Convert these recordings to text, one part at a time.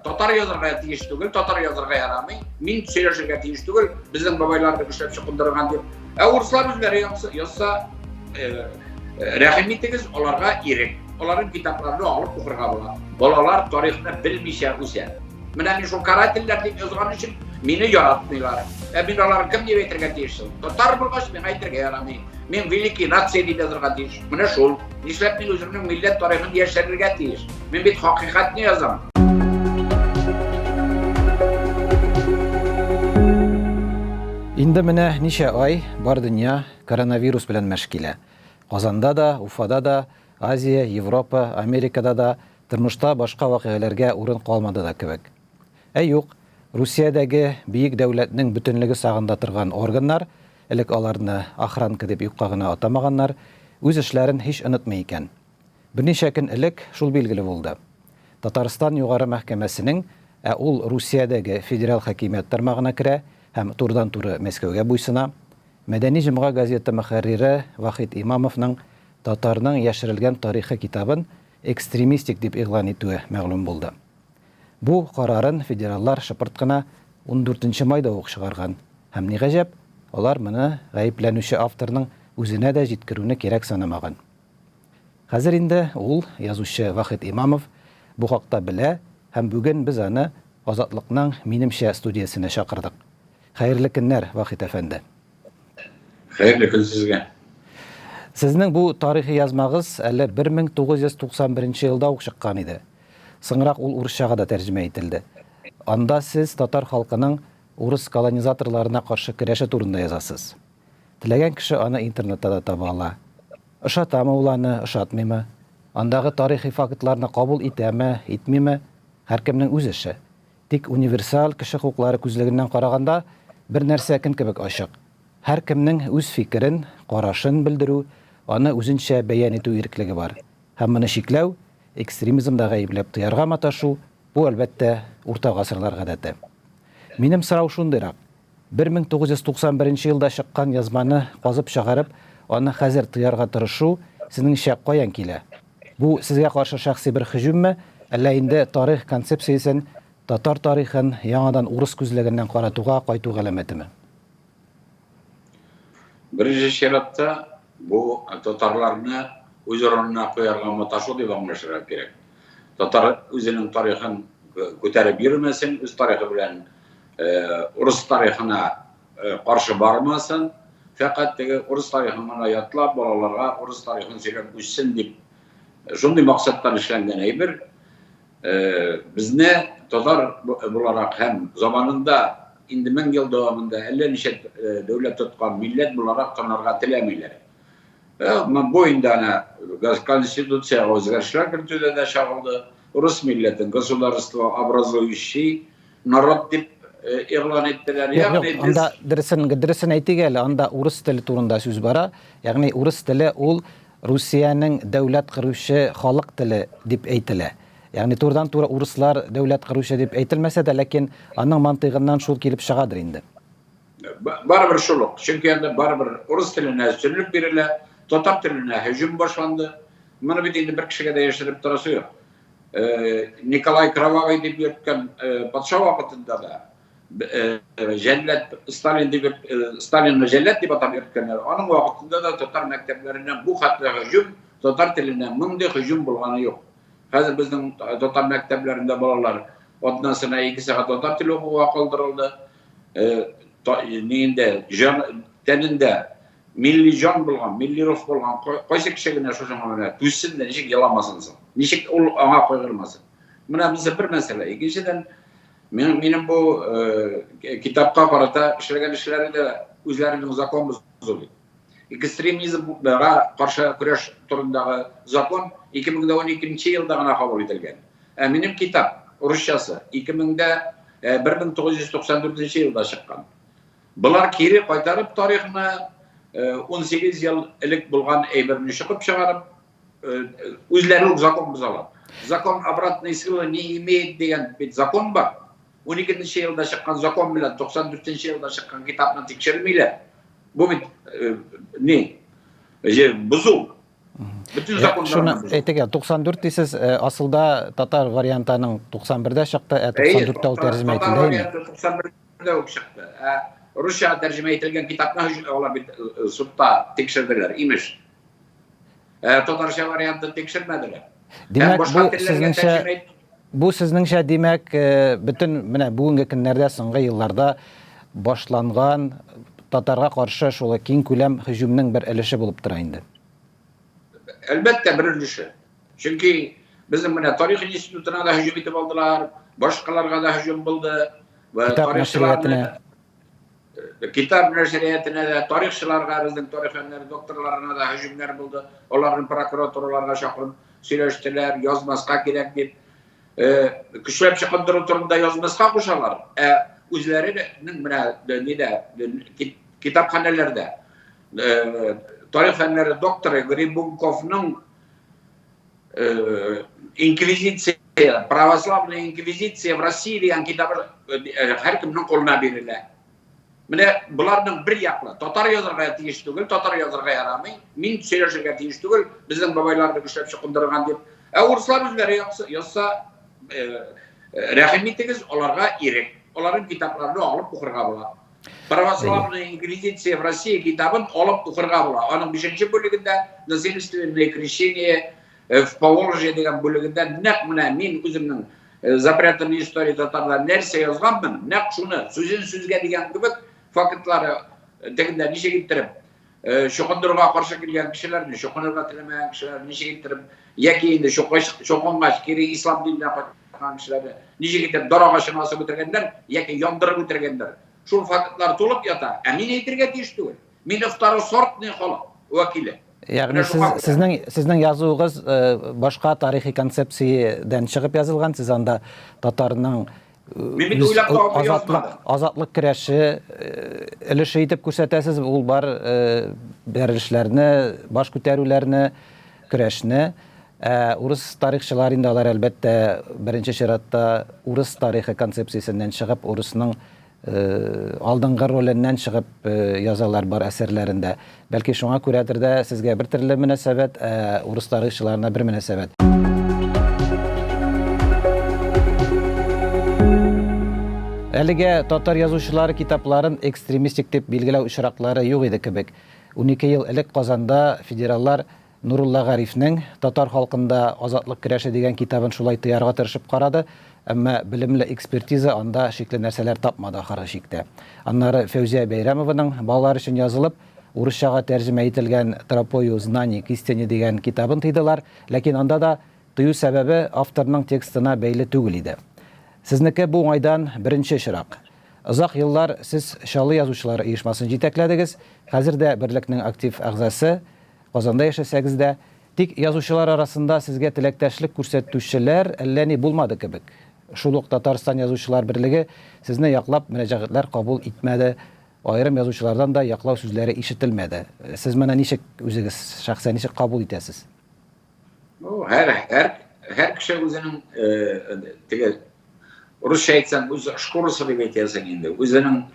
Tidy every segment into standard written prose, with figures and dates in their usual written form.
Татар язарга тиеш түгел, татар язарга ярамый. Мин сөйләшергә тиеш түгел, безнең бабайларны көчләп чукындырган дип. Ә урыслар үзләре язса, рәхим итегез, аларга ирек. Аларның китапларын алып укырга була. Балалар тарихны белмичә үсә. Менә мин шул карательләр дип язган өчен мине яратмыйлар. Ә мин аларны кем дип әйтергә тиеш соң? Татар булгач, миңа әйтергә ярамый. Мин великий нация дип язырга тиеш. Менә шул. Нишләп мин үземнең милләт тарихын яшерергә тиеш? Мин бит хакыйкатьне язам. Инде менә ничә ай бар дөнья коронавирус белән мәш килә. Казанда да, Уфада да, Азия, Европа, Америкада да тормышта башка вакыйгаләргә урын калмады да кебек. Ә юк, Русиядәге бөек дәүләтнең бөтенлеге сагында торган органнар, элек аларны охранка дип юкка гына атамаганнар, үз эшләрен һич онытмый икән. Берничә көн элек шул билгеле булды. Татарстан Югары мәхкәмәсенең, ә ул Русиядәге федераль хакимият тармагына керә һәм турыдан-туры Мәскәүгә буйсына, Мәдәни җомга газеты мөхәррире Вахит Имамовның Татарның яшерелгән тарихы китабын экстремистик дип игълан итүе мәгълүм булды. Бу карарын федераллар шыпырт кына ундүртенче майда ук чыгарган һәм, ни гаҗәп, алар моны гаепләнүче авторның үзенә дә җиткерүне кирәк санамаган. Хәзер инде ул, язучы Вахит Имамов, бу хакта белә һәм бүген без аны Азатлыкның Минемчә студиясенә чакырдык. Хәерле көннәр, Вахит әфәнде! Хәерле көн сезгә! Сезнең бу тарихи язмагыз әле 1991 елда ук чыккан иде. Соңрак ул урысчага да тәрҗемә ителде. Анда сез татар халкының урыс колонизаторларына каршы көрәше турында язасыз. Теләгән кеше аны интернетта да таба ала. Ошатамы ул аны, ошатмыймы, андагы тарихи фактларны кабул итәме, итмиме, һәркемнең үз эше. Тик универсаль кеше хокуклары күзлегеннән караганда, бер нәрсә көн кебек ачык, һәркемнең үз фикерен, карашын белдерү, аны үзенчә бәян итү иреклеге бар. Һәм моны чикләү, экстремизмда гаепләп тыярга маташу, бу, әлбәттә, урта гасырлар гадәте. Минем сорау шундыйрак, 1991 елда чыккан язманы казып чыгарып, аны хәзер тыярга тырышу, сезнеңчә, каян килә? Бу сезгә каршы шәхси бер һөҗүмме, әллә инде тарих концепциясен, татар тарихын яңадан урыс күзлегеннән каратуга кайту галәмәтеме? Беренче чиратта, бу татарларны үз урынына куярга маташу дип аңлашырга кирәк. Татар үзенең тарихын күтәреп йөрмәсен, үз тарихы белән урыс тарихына каршы бармасын, фәкать теге урыс тарихын гына ятлап, балаларга урыс тарихын сөйләп үссен дип шундый максаттан эшләнгән әйбер. Безне татар буларак һәм заманында инде мең ел дәвамында әллә ничә дәүләт тоткан милләт буларак танырга теләмиләр. Бу инде әнә конституциягә үзгәрешләр кертүдә дә чагылды. Урыс милләтен государство образующий народ дип игълан иттеләр. Ягъни без анда дөресен дөресен әйтик әле, анда урыс теле турында сүз бара. Ягъни урыс теле ул Русиянең дәүләт коручы халык теле дип әйтелә. Ягъни турыдан-туры урыслар дәүләт коручы дип әйтелмәсә дә, ләкин аның мантыйгыннан шул килеп чыгадыр инде. Барыбер шул ук. Чөнки анда барыбер урыс теленә өстенлек бирелә, татар теленә һөҗүм башланды. Моны бит инде бер кешегә дә яшереп торасы юк. Николай Кровавый дип йөрткән патша вакытында да җәлләт Сталин дип Сталинны җәлләт дип атап йөрткәннәр. Аның вакытында да татар мәктәпләренә бу хәтле һөҗүм, татар теленә мондый һөҗүм булганы юк. Хәзер безнең татар мәктәпләрендә балалар атнасына 2 сәгать татар теле укуга калдырылды. Нинде җан тәнендә милли җан булган, милли рух булган кайсы кеше генә шушыңа менә түзсен дә ничек еламасын соң? Ничек ул аңа кайгырмасын? Менә монысы бер мәсьәлә. Икенчедән, минем бу китапка карата эшләгән эшләре дә үзләренең закон бозу бит. Экстремизмга каршы көрәш турындагы закон 2012 елда гына кабул ителгән. Ә минем китап урысчасы 1994 елда чыккан. Болар кире кайтарып тарихны 18 ел элек булган әйберне чыгып чыгарып, үзләре үк закон бозалар. Закон обратной силы не имеет дигән бит закон бар. 12 елда чыккан закон белән 94 елда чыккан китапны тикшермиләр. Бу бит ни? Бозу. Бөтен законнар. Шуны әйтик, 94 дисез, асылда татар варианты аның 91-дә чыкты, ә 94-тә ул тәрҗемә ителде. Татар варианты 91-дә үк чыкты. Ә русча тәрҗемә ителгән китапны алар бит судта тикшерделәр, имеш. Ә татарча вариантын тикшермәделәр. Димәк, бу сезнеңчә бу сезнеңчә, димәк, бөтен менә бүгенге көннәрдә, соңгы елларда башланган татарга каршы шулай киң күләм һөҗүмнең бер өлеше булып тора инде. Әлбәттә, бер өлеше. Чөнки безнең менә тарих институтына да һөҗүм итеп алдылар, башкаларга да һөҗүм булды. Китап нәшриятына. Китап нәшриятына да, тарихчыларга, безнең тарих фәннәре докторларына да һөҗүмнәр булды. Аларны прокуратураларга чакырып сөйләштеләр, язмаска кирәк дип. Көчләп чукындыру турында язмаска кушалар. Ә үзләренең менә нидә, китапханәләрдә тарих фәннәре докторы Грибунковның Инквизиция, православная инквизиция в России дигән китабы һәркемнең кулына бирелә. Менә боларның бер яклы, татар язарга тиеш түгел, татар язарга ярамый, мин сөйләшергә тиеш түгел, безнең бабайларны көчләп чукындырган дип. Ә урыслар үзләре язса, рәхим итегез, аларга ирек. Аларның китапларын алып укырга була. Православная инквизиция в России китабын алып укырга була. Аның 5 бүлегендә насильственное крещение в Поволжье дигән бүлегендә нәкъ менә мин үземнең запрятанная история татарда нәрсә язганмын, нәкъ шуны сүзен сүзгә дигән кебек фактлары тегендә ничек иттереп чукындыруга каршы килгән кешеләрне, чукынырга теләмәгән кешеләрне ничек иттереп, яки инде чукынгач кире ислам диненә кайткан кешеләрне ничек итеп дар агачына асып үтергәннәр, яки яндырып үтергәннәр. Шул фактлар тулып ята, ә мин әйтергә тиеш түгел. Мин второсортный халык вәкиле. Ягъни сез, сезнең сезнең язуыгыз башка тарихи концепциядән чыгып язылган, сез анда татарның азатлык азатлык көрәше өлеше итеп күрсәтәсез, ул бар бәрелешләрне, баш күтәрүләрне, көрәшне. Ә урыс тарихчылар инде алар әлбәттә беренче чиратта урыс тарихы концепциясеннән чыгып, урысның алдынгы роленнән чыгып язалар бар әсәрләрендә. Бәлки шуңа күрәдер дә сезгә бер төрле мөнәсәбәт, ә урыс тарихчыларына бер мөнәсәбәт. Әлегә татар язучылары китапларын экстремистик дип билгеләү очраклары юк иде кебек. 12 ел элек Казанда федераллар Нурулла Гарифнең Татар халкында азатлык көрәше дигән китабын шулай тыярга тырышып карады, әмма белемле экспертиза анда шикле нәрсәләр тапмады ахыргы чиктә. Аннары Фәүзия Бәйрәмованың балалар өчен язылып, урысчага тәрҗемә ителгән Тропою знаний к истине дигән китабын тыйдылар, ләкин анда да тыю сәбәбе авторның текстына бәйле түгел иде. Сезнеке бу уңайдан беренче очрак. Озак еллар сез Чаллы язучылары оешмасын җитәкләдегез, хәзер дә берлекнең актив әгъзасы, Казанда яшәсәгез дә, тик язучылар арасында сезгә теләктәшлек күрсәтүчеләр әллә ни булмады кебек. Шул ук Татарстан Язучылар берлеге сезне яклап мөрәҗәгатьләр кабул итмәде, аерым язучылардан да яклау сүзләре ишетелмәде. Сез моны ничек үзегез шәхсән ничек кабул итәсез? Ну, һәр һәр һәр кеше үзенең теге русча әйтсәң, үз шкурасы дип әйтәсең инде. Үзенең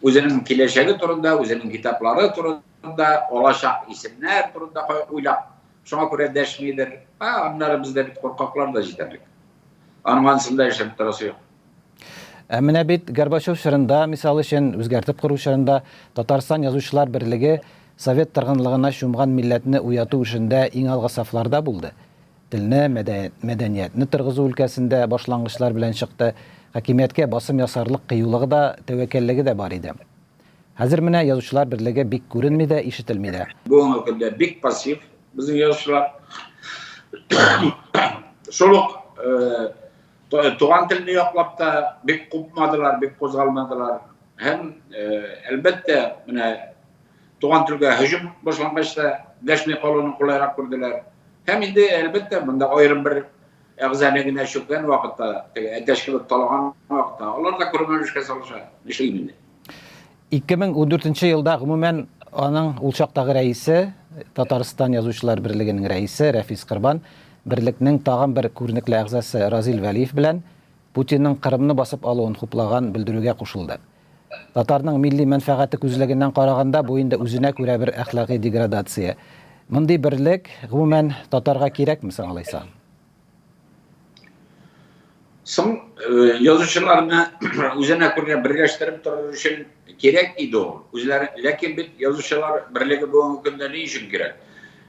үзенең киләчәге турында, үзенең китаплары турында, алачак исемнәр турында уйлап, шуңа күрә дәшмидер. А, аннары бездә бит куркаклар да җитәрлек. Аның ансында яшәп торасы юк. Ә менә бит Горбачев чорында, мисал өчен, үзгәртеп кору чорында Татарстан Язучылар берлеге совет торгынлыгына чумган милләтне уяту эшендә иң алгы сафларда булды. Телне, мәдәниятне торгызу өлкәсендә башлангычлар белән чыкты, хакимияткә басым ясарлык кыюлыгы да, тәвәккәллеге дә бар иде. Хәзер менә Язучылар берлеге бик күренми дә, ишетелми дә. Бүгенге көндә бик пассив безнең язучылар. Шул ук туган телне яклап та бик купмадылар, бик кузгалмадылар. Һәм, әлбәттә, менә туган телгә һөҗүм башлангач та дәшми калуны кулайрак күрделәр. Һәм инде, әлбәттә, монда аерым бер әгъзаны генә чүккән вакытта, теге әтәч кебек талаган вакытта, алар да күрмәмешкә салыша. Нишлим инде? 2014 елда, гомумән, аның ул чактагы рәисе, Татарстан Язучылар берлегенең рәисе Рәфис Корбан, берлекнең тагын бер күренекле әгъзасы Разил Вәлиев белән Путинның Кырымны басып алуын хуплаган белдерүгә кушылды. Татарның милли мәнфәгате күзлегеннән караганда, бу инде үзенә күрә бер әхлакый деградация. Мондый берлек, гомумән, татарга кирәкме соң алайса? Соң э, язучыларны үзенә күрә берләштереп торыр өчен кирәк иде ул. Үзләре, ләкин бит язучылар берлеге бүгенге көндә ни өчен кирәк?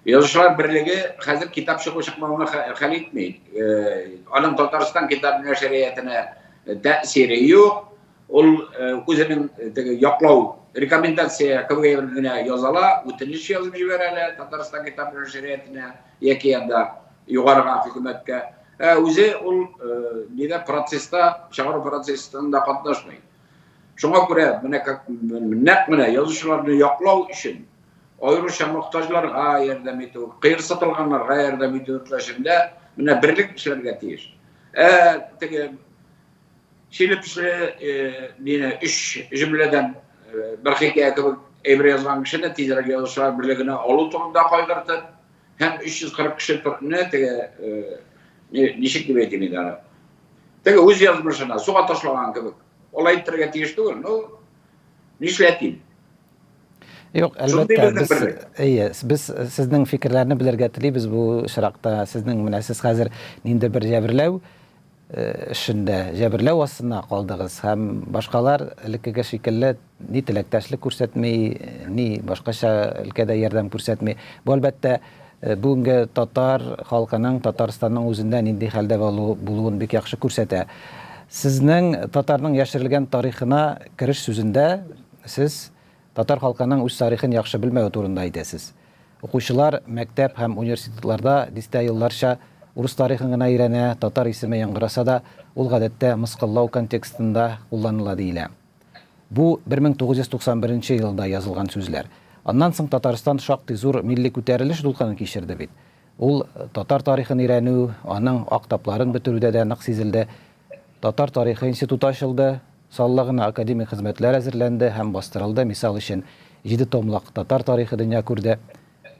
Язучылар берлеге хәзер китап чыгу чыкмауны хәл итми. Э, аның Татарстан китап нәшриятына тәэсире юк. Ул э, үзенең теге яклау рекомендация кебек генә язала, үтенеч язып җибәрәләр Татарстан китап нәшриятына яки анда югарыга хөкүмәткә. Ә үзе ул э, нидә процесста, чыгару процессында катнашмый. Шуңа күрә менә как нәкъ менә язучыларны яклау өчен аеруча мохтаҗларга ярдәм итү, кыерсытылганнарга ярдәм итү өлкәсендә менә берлек эшләргә тиеш. Ә теге чиле-пешле э, мине өч җөмләдән э, бер хикәя кебек әйбер язган кешене тизрәк язучылар берлегенә алу турында кайгыртып, һәм 340 кеше торны теге э, ничек дип әйтим инде аны теге үз язмышына суга ташлаган кебек алай иттерергә тиеш түгел ну нишләтим Юк, әлбәттә, без әйе, без сезнең фикерләрне белергә телибез бу очракта. Сезнең менә сез хәзер нинди бер җәберләү эшендә җәберләү астына калдыгыз һәм башкалар элеккеге шикелле ни теләктәшлек күрсәтми, ни башкача өлкәдә ярдәм күрсәтми. Бу, әлбәттә, бүгенге татар халкының, Татарстанның үзендә нинди хәлдә булуын бик яхшы күрсәтә. Сезнең татарның яшерелгән тарихына кереш сүзендә сез Татар халкының үз тарихын яхшы белмәве турында әйтәсез. Укучылар мәктәп һәм университетларда дистә елларча урыс тарихын гына өйрәнә, татар исеме яңгыраса да, ул гадәттә мыскыллау контекстында кулланыла диелә. Бу, 1991 нче елда язылган сүзләр. Аннан соң Татарстан шактый зур милли күтәрелеш дулкынын кичерде бит. Ул татар тарихын өйрәнү, аның ак тапларын бетерүдә дә нык сизелде. Татар тарихы институты ачылды, саллы гына академик хезмәтләр әзерләнде һәм бастырылды, мисал өчен, җиде томлык Татар тарихы дөнья күрде.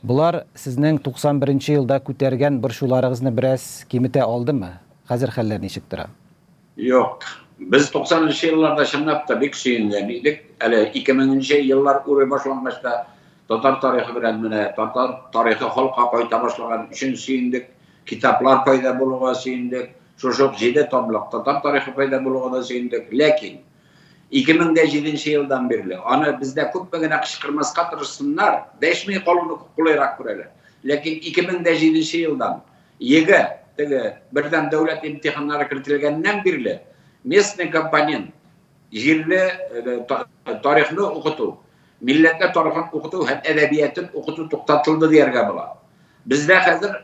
Болар сезнең 91 нче елда күтәргән борчуларыгызны бераз киметә алдымы? Хәзер хәлләр ничек тора? Юк. Без 90 нчы елларда чынлап та бик сөенгән идек. Әле 2000 нче еллар үре башлангач та татар тарихы белән менә татар тарихы халыкка кайта башлаган өчен сөендек. Китаплар пайда булуга сөендек. Шушы ук җиде томлык татар тарихы пайда булуга да сөендек. Ләкин 2007 нче елдан бирле аны бездә күпме генә кычкырмаска тырышсыннар, дәшми калуны кулайрак күрәләр. Ләкин 2007 нче елдан ЕГЭ, теге бердәм дәүләт имтиханнары кертелгәннән бирле местный компонент, җирле э, тарихны укыту, милләтләр тарихын укыту һәм әдәбиятын укыту туктатылды дияргә була. Бездә хәзер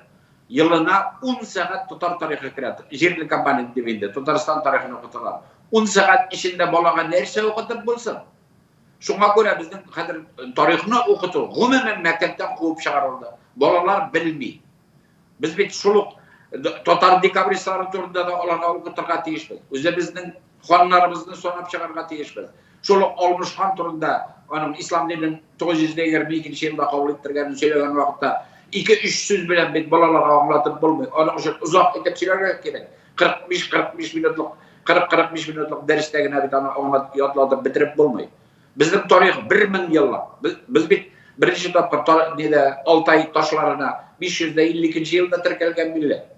елына 10 сәгать татар тарихы керә. Җирле компонент дип инде Татарстан тарихын укыталар. 10 сәгать эчендә балага нәрсә укытып булсын? Шуңа күрә безнең хәзер тарихны укыту гомумән мәктәптән куып чыгарылды. Балалар белми. Без бит шул ук татар декабристлары турында да аларга укытырга тиешбез. Үзебезнең ханнарыбызны санап чыгарга тиешбез. Шул ук Алмыш хан турында аның ислам динен 922 елда кабул иттергәнен сөйләгән вакытта ике-өч сүз белән бит балаларга аңлатып булмый. Аның өчен озак итеп сөйләргә кирәк. 45-45 минутлык, 40-45 минутлык дәрестә генә бит аны аңлатып, ятлатып бетереп булмый. Безнең тарих 1000 еллык. Без, без бит беренче тапкыр тар, нидә Алтай ташларына 552 елда теркәлгән милләт.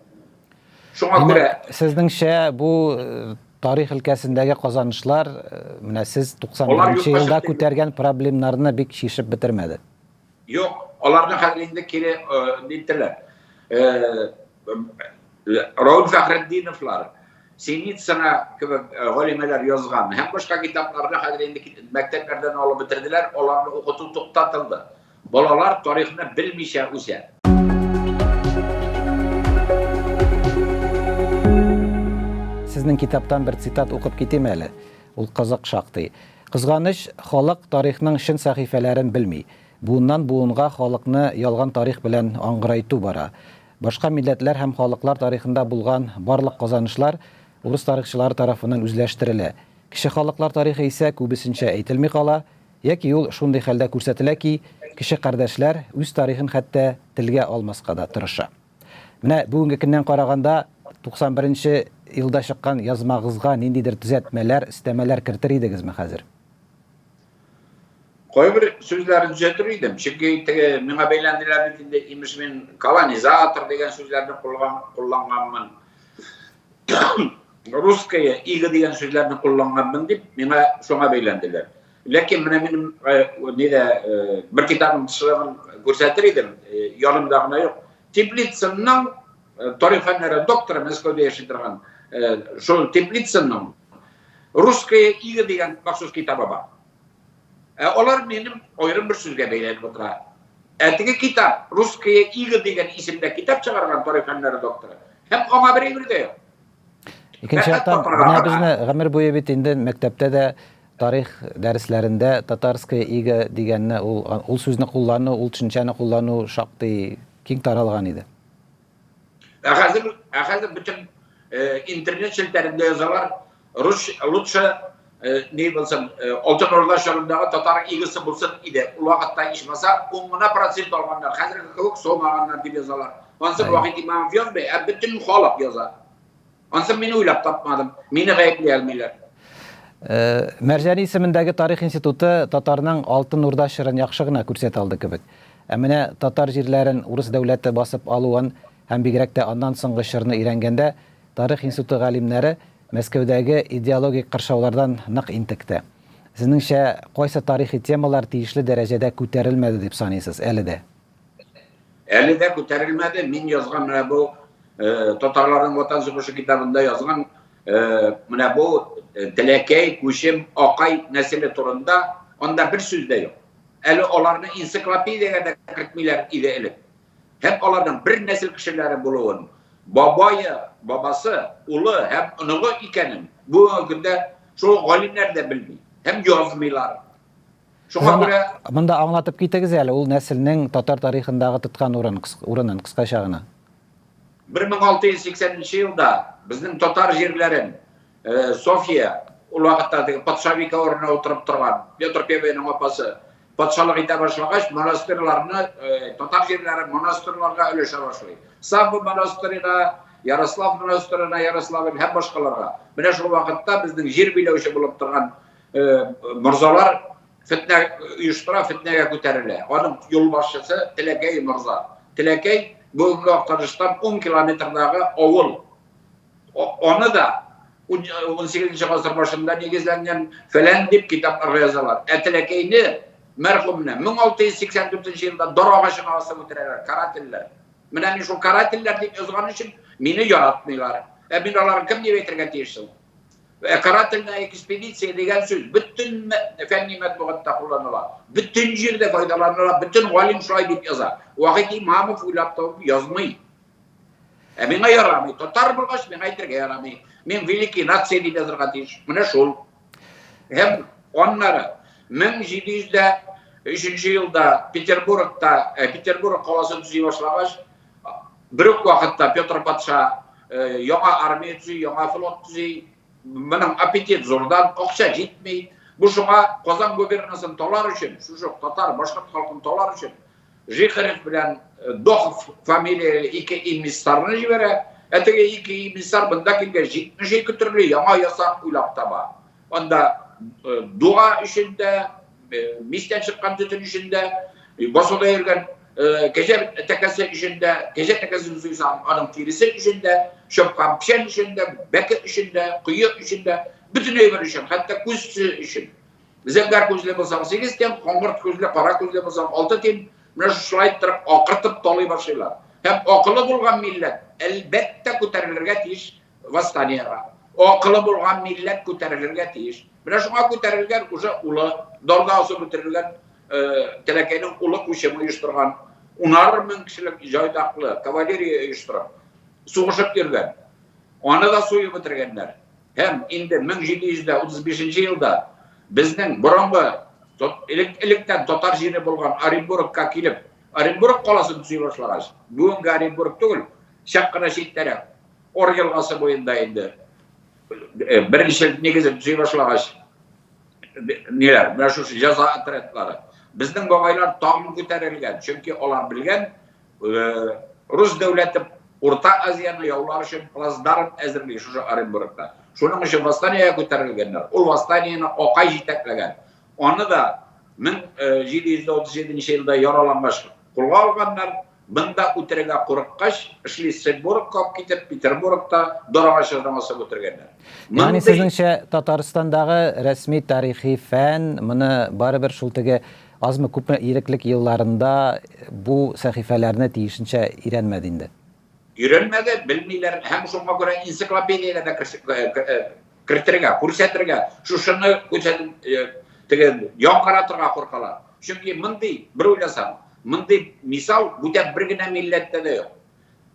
Шуңа күрә сезнеңчә бу э, тарих өлкәсендәге казанышлар э, менә сез 91 елда күтәргән проблемнарны бик чишеп бетермәде. Юк, аларны хәзер инде кире э, ниттеләр. Рауль Фәхретдиновлар, Синицына кебек галимәләр язган һәм башка китапларны хәзер инде мәктәпләрдән алып бетерделәр, аларны укыту туктатылды. Балалар тарихны белмичә үсә. Сезнең китаптан бер цитат укып китим әле. Ул кызык шактый. Кызганыч, халык тарихның чын сәхифәләрен белми. Буыннан буынга халыкны ялган тарих белән аңгырайту бара. Башка милләтләр һәм халыклар тарихында булган барлык казанышлар урыс тарихчылары тарафыннан үзләштерелә. Кече халыклар тарихы исә күбесенчә әйтелми кала, яки ул шундый хәлдә күрсәтелә ки, кече кардәшләр үз тарихын хәтта телгә алмаска да тырыша. Менә бүгенге көннән караганда, 91 нче елда чыккан язмагызга ниндидер төзәтмәләр, өстәмәләр кертер идегезме хәзер? Кайбер сүзләрен төзәтер идем, чөнки теге миңа бәйләнделәр бит инде, имеш мин колонизатор дигән сүзләрне кулланганмын. Русская иго дигән сүзләрне кулланганмын дип, миңа шуңа бәйләнделәр. Ләкин менә минем нидә бер китабым тышлыгын күрсәтер идем, янымда гына юк. Теплицынның тарих фәннәре докторы Мәскәүдә яши торган шул Теплицынның Русская иго дигән махсус китабы бар. Ә алар минем аерым бер сүзгә бәйләнеп утыра. Ә теге китап Русская иго дигән исемдә китап чыгарган тарих фәннәре докторы. Һәм аңа бер әйбер дә юк. Икенче яктан, менә безне гомер буе бит инде мәктәптә дә тарих дәресләрендә татарская иго дигәнне ул ул сүзне куллану, ул төшенчәне куллану шактый киң таралган иде. Ә хәзер, ә хәзер бөтен э, интернет челтәрендә язалар, рус лучше э, ни булсын, э, Алтын Урда чорындагы татар игысы булсын иде. Ул вакытта ичмаса 10 гына процент алганнар, хәзерге кебек сомаганнар дип язалар. Ансы Вахит Имамов язмый, ә бөтен халык яза. Ансын мин уйлап тапмадым. Мине гаепли алмыйлар. Э, Мәрҗани исемендәге тарих институты татарның Алтын Урда чорын яхшы гына күрсәтә алды кебек. Ә менә татар җирләрен урыс дәүләте басып алуын һәм бигрәк тә аннан соңгы чорны өйрәнгәндә тарих институты галимнәре Мәскәүдәге идеологик кыршаулардан нык интекте. Сезнеңчә, кайсы тарихи темалар тиешле дәрәҗәдә күтәрелмәде дип саныйсыз әле дә? Әле дә күтәрелмәде. Мин язган менә бу э, татарларның ватан сугышы китабында язган э, менә бу э, Теләкәй, Күчем, Акай нәселе турында анда бер сүз дә юк. Әле аларны энциклопедиягә дә кертмиләр иде элек. Һәм аларның бер нәсел кешеләре булуын, бабае, бабасы, улы һәм оныгы икәнен бүгенге көндә шул галимнәр дә белми һәм язмыйлар. Шуңа күрә монда аңлатып китегез әле, ул нәселнең татар тарихындагы тоткан урын, урынын кыскача гына. 1680 елда безнең татар җирләрен э, София, ул вакытта теге патшабикә урынына утырып торган Петр Первыйның апасы, патшалык итә башлагач, монастырьларны, э, татар җирләрен монастырьларга өләшә башлый. Савва монастырена, Ярослав монастырена, Ярославль һәм башкаларга. Менә шул вакытта безнең җир биләүче булып торган э, морзалар фетнә оештыра, фетнәгә күтәрелә. Аның юлбашчысы Теләкәй морза. Теләкәй бүгенге Актаныштан 10 километрдагы авыл. Аны да 18 гасыр башында нигезләнгән фәлән дип китапларга язалар. Ә Теләкәйне мәрхүмне 1684 елда дар агачына асып үтерәләр, карательләр. Менә мин шул карательләр дип язган өчен мине яратмыйлар. Ә мин аларны кем дип әйтергә тиеш соң? Ә карательная экспедиция дигән сүз бөтен фәнни матбугатта кулланыла. Бөтен җирдә файдаланыла, бөтен галим шулай дип яза. Вахит Имамов уйлап табып язмый. Ә миңа ярамый. Татар булгач, миңа әйтергә ярамый. Мин великий нация дип язырга тиеш. Менә шул. Һәм аннары 1703 елда Петербургта, э, Петербург каласын төзи башлагач, бер үк вакытта Петр патша э, яңа армия төзи, яңа флот төзи. Моның аппетит зурдан, акча җитми. Бу шуңа Казан губернасын талар өчен, шушы татар, башкорт халкын талар өчен Жихарев белән э, Дохов фамилияле ике эмиссарны җибәрә. Ә теге ике эмиссар бында килгәч 72 төрле яңа ясак уйлап таба. Анда э, дуга өчен дә, э, мистән чыккан төтен өчен дә, басуда йөргән кәҗә тәкәсе өчен дә, кәҗә тәкәсен суйсаң, аның тиресе өчен дә, чапкан печән өчен дә, бәке өчен дә, кое өчен дә, бөтен әйбер өчен, хәтта күз өчен. Зәңгәр күзле булсаң 8 тин, коңгырт күзле, кара күзле булсаң 6 тин. Менә шулай иттереп акыртып талый башлыйлар. Һәм акылы булган милләт әлбәттә күтәрелергә тиеш восстаниега. Акылы булган милләт күтәрелергә тиеш. Менә шуңа күтәрелгән уже улы, дарда асып үтерелгән э, Теләкәйнең улы күчем оештырган, унар мең кешелек җайдаклы кавалерия оештырып, сугышып йөргән. Аны да суеп бетергәннәр. Һәм инде 1735 нче елда безнең борынгы элек электән татар җире булган Оренбургка килеп, Оренбург каласын төзи башлагач, бүгенге Оренбург түгел, чак кына читтәрәк, Ор елгасы буенда инде э, беренче нигезен төзи башлагач, ниләр, менә шушы җәза отрядлары. Безнең бабайлар тагын күтәрелгән, чөнки алар белгән, Рус дәүләте Урта Азияне яулар өчен плацдарм әзерли шушы Оренбургта. Шуның өчен восстаниегә күтәрелгәннәр. Ул восстаниене Акай җитәкләгән. Аны да 1737 нче елда яралангач кулга алганнар. Монда үтерергә курыккач, Шлиссельбургка алып китеп, Петербургта дар агачына асып үтергәннәр. Ягъни сезнеңчә, Татарстандагы рәсми тарихи фән моны барыбер шул теге азмы-күпме иреклек елларында бу сәхифәләрне тиешенчә өйрәнмәде инде? Өйрәнмәде, белмиләр һәм шуңа күрә энциклопедиягә дә кертергә, күрсәтергә, шушыны күрсәтеп, теге яңгыратырга куркалар. Чөнки мондый, бер уйласаң, мондый мисал бүтән бер генә милләттә дә юк.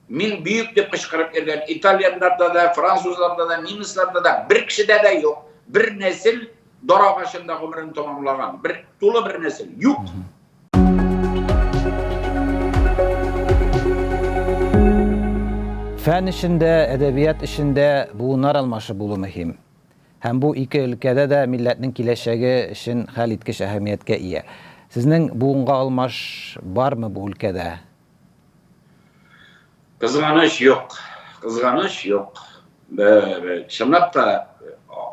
Мин бөек дип кычкырып йөргән итальяннарда да, французларда да, немецларда да бер кешедә дә юк. Бер нәсел дар агачында гомерен тәмамлаган. Бер тулы бер нәсел юк. Фән эшендә, әдәбият эшендә буыннар алмашы булу мөһим. Һәм бу ике өлкәдә дә милләтнең киләчәге өчен хәлиткеч әһәмияткә ия. Сезнең буынга алмаш бармы бу өлкәдә? Кызганыч, юк. Кызганыч, юк. Чынлап та,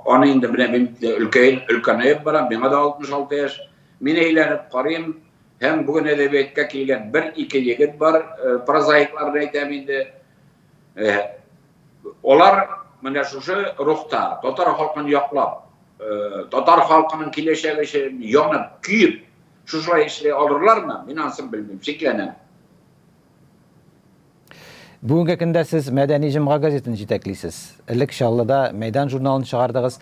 аны инде менә мин өлкән, өлкәнәеп барам, миңа да 66 яшь. Мин әйләнеп карыйм, һәм бүген әдәбиятка килгән бер-ике егет бар, прозаикларны әйтәм инде. Алар менә шушы рухта, татар халкын яклап, татар халкының киләчәге өчен янып, көеп, шушылай эшли алырлармы? Мин анысын белмим, шикләнәм. Бүгенге көндә сез Мәдәни җомга газетын җитәклисез. Элек Чаллыда Мәйдан журналын чыгардыгыз.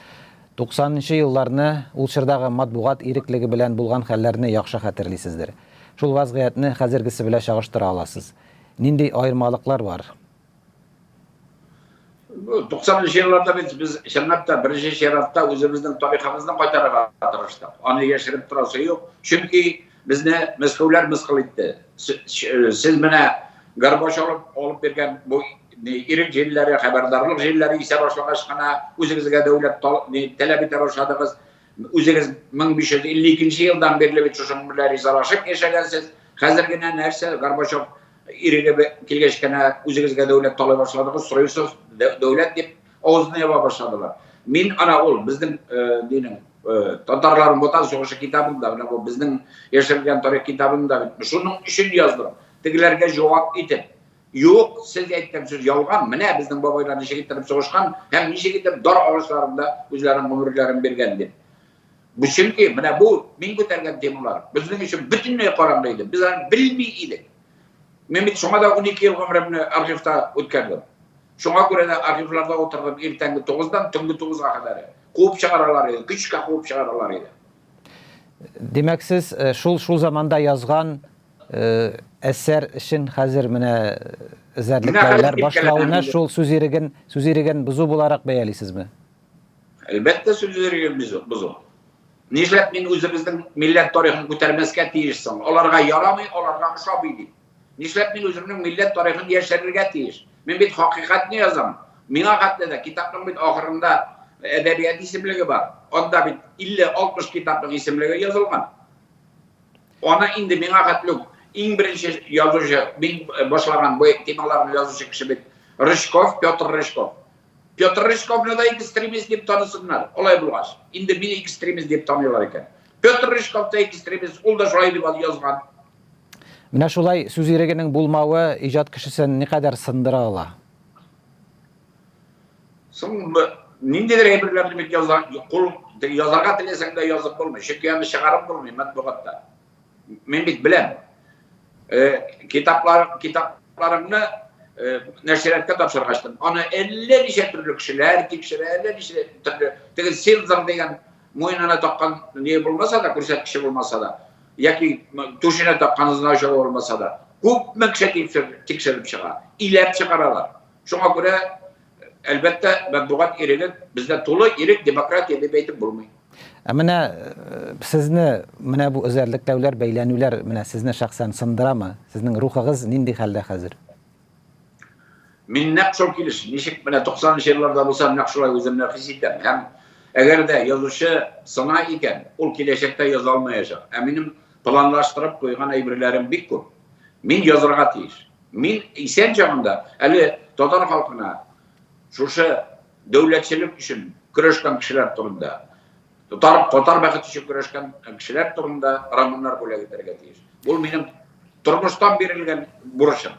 90 нчы елларны, ул чордагы матбугат иреклеге белән булган хәлләрне яхшы хәтерлисездер. Шул вазгыятьне хәзергесе белән чагыштыра аласыз. Нинди аермалыклар бар? 90 нчы елларда без, без чынлап та беренче чиратта үзебезнең тарихыбызны кайтарырга тырыштык. Аны яшереп торасы юк. Чөнки безне мәскәүләр мыскыл итте. Сез менә Горбачев алып, алып биргән бу ирек җилләре, хәбәрдарлык җилләре исә башлагач кына үзегезгә дәүләт таләп итә башладыгыз. Үзегез 1552 елдан бирле бит шушының белән ризалашып яшәгәнсез. Хәзер генә нәрсә Горбачев иреге килгәч кенә үзегезгә дәүләт талый башладыгыз, сорыйсыз, дәүләт дип авызны яба башладылар. Мин ана ул безнең э, динең э, татарларның ватан сугышы китабында, менә бу безнең яшерелгән тарих китабында бит шуның өчен яздым. Тегеләргә җавап итеп. Юк, сез әйткән сүз ялган. Менә безнең бабайлар ничек итеп сугышкан һәм ничек итеп дар агачларында үзләренең гомерләрен биргән дип. Бу чөнки менә бу мин күтәргән темалар безнең өчен бөтенләй караңгы иде. Без аны белми идек. Мин бит шуңа да 12 ел гомеремне архивта үткәрдем. Шуңа күрә дә архивларда утырдым иртәнге 9-дан төнге 9-га кадәр. Куып чыгаралар иде, көчкә куып чыгаралар иде. Димәк, сез э, шул шул заманда язган э, әсәр өчен хәзер менә эзәрлекләүләр башлауны шул сүз иреген, сүз иреген бозу буларак бәялисезме? Әлбәттә, сүз иреген бозу. Нишләп мин үзебезнең милләт тарихын күтәрмәскә тиеш соң? Аларга ярамый, аларга ошамый дип. Нишләп мин үземнең милләт тарихын яшерергә тиеш? Мин бит хакыйкатьне язам. Миңа хәтле дә китапның бит ахырында әдәбият исемлеге бар. Анда бит 50-60 китапның исемлеге язылган. Аны инде миңа хәтле үк иң беренче язучы, мин башлаган бу темаларны язучы кеше бит Рыжков, Петр Рыжков. Петр Рыжковны да экстремист дип танысыннар. Алай булгач, инде мине экстремист дип таныйлар икән. Петр Рыжков та экстремист, ул да шулай дип язган. Менә шулай сүз ирегенең булмавы иҗат кешесен никадәр сындыра ала? Соң ниндидер әйберләрне бит яза, кул язарга теләсәң дә язып булмый, чөнки аны чыгарып булмый матбугатта. Мин бит беләм. Э, китаплар, китапларымны э, нәшриятка тапшыргачтым. Аны әллә ничә төрле кешеләр тикшерә, әллә ничә төрле теге цензор дигән муенына таккан не булмаса да, күрсәткече булмаса да, яки түшенә таккан значогы булмаса да, күпме кеше тикшереп чыга, иләп чыгаралар. Шуңа күрә Әлбәттә, матбугат иреге бездә тулы ирек, демократия дип әйтеп булмый. Ә менә э, сезне менә бу эзәрлекләүләр, бәйләнүләр менә сезне шәхсән сындырамы? Сезнең рухыгыз нинди хәлдә хәзер? Мин нәкъ шул килеш, ничек менә 90 нчы елларда булсам, нәкъ шулай үземне хис итәм. Һәм әгәр дә язучы сына икән, ул киләчәктә яза алмаячак. Ә минем планлаштырып куйган әйберләрем бик күп. Мин язырга тиеш. Мин исән чагында әле татар халкына шушы дәүләтчелек өчен көрәшкән кешеләр турында, Татар, татар бәхете өчен көрәшкән кешеләр турында романнар бүләк итәргә тиеш. Бу минем тормыштан бирелгән бурычым.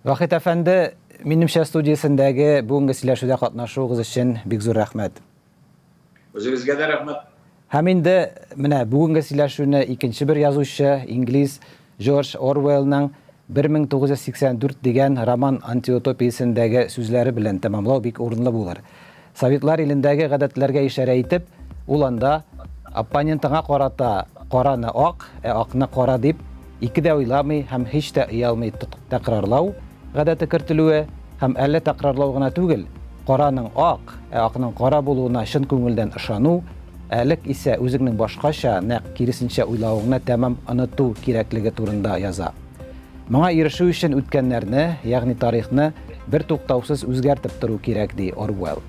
Вахит әфәнде, минемчә студиясендәге бүгенге сөйләшүдә катнашуыгыз өчен бик зур рәхмәт. Үзегезгә дә рәхмәт. Һәм инде менә бүгенге сөйләшүне икенче бер язучы, инглиз Джордж Оруэллның 1984 дигән роман антиутопиясендәге сүзләре белән тәмамлау бик урынлы булыр. Советлар илендәге гадәтләргә ишарә итеп, ул анда оппонентыңа карата караны ак, ә акны кара дип, ике дә уйламый һәм һич тә оялмый тәкрарлау гадәте кертелүе һәм әле тәкрарлау гына түгел, караның ак, ә акның кара булуына чын күңелдән ышану, ә элек исә үзеңнең башкача, нәкъ киресенчә уйлавыңны тәмам оныту кирәклеге турында яза. Моңа ирешү өчен үткәннәрне, ягъни тарихны бертуктаусыз үзгәртеп тору кирәк, ди Оруэлл.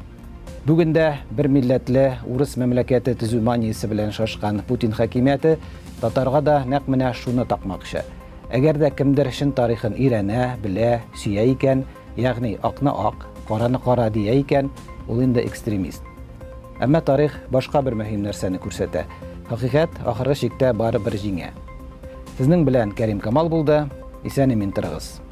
Бүген дә бер милләтле урыс мәмләкәте төзү маниясе белән шашкан Путин хакимияте татарга да нәкъ менә шуны такмакчы. Әгәр дә кемдер чын тарихын өйрәнә, белә, сөя икән, ягъни акны ак, караны кара дия икән, ул инде экстремист. Әмма тарих башка бер мөһим нәрсәне күрсәтә. Хакыйкать ахыргы чиктә барыбер җиңә. Сезнең белән Кәрим Камал булды. Исән-имин торыгыз.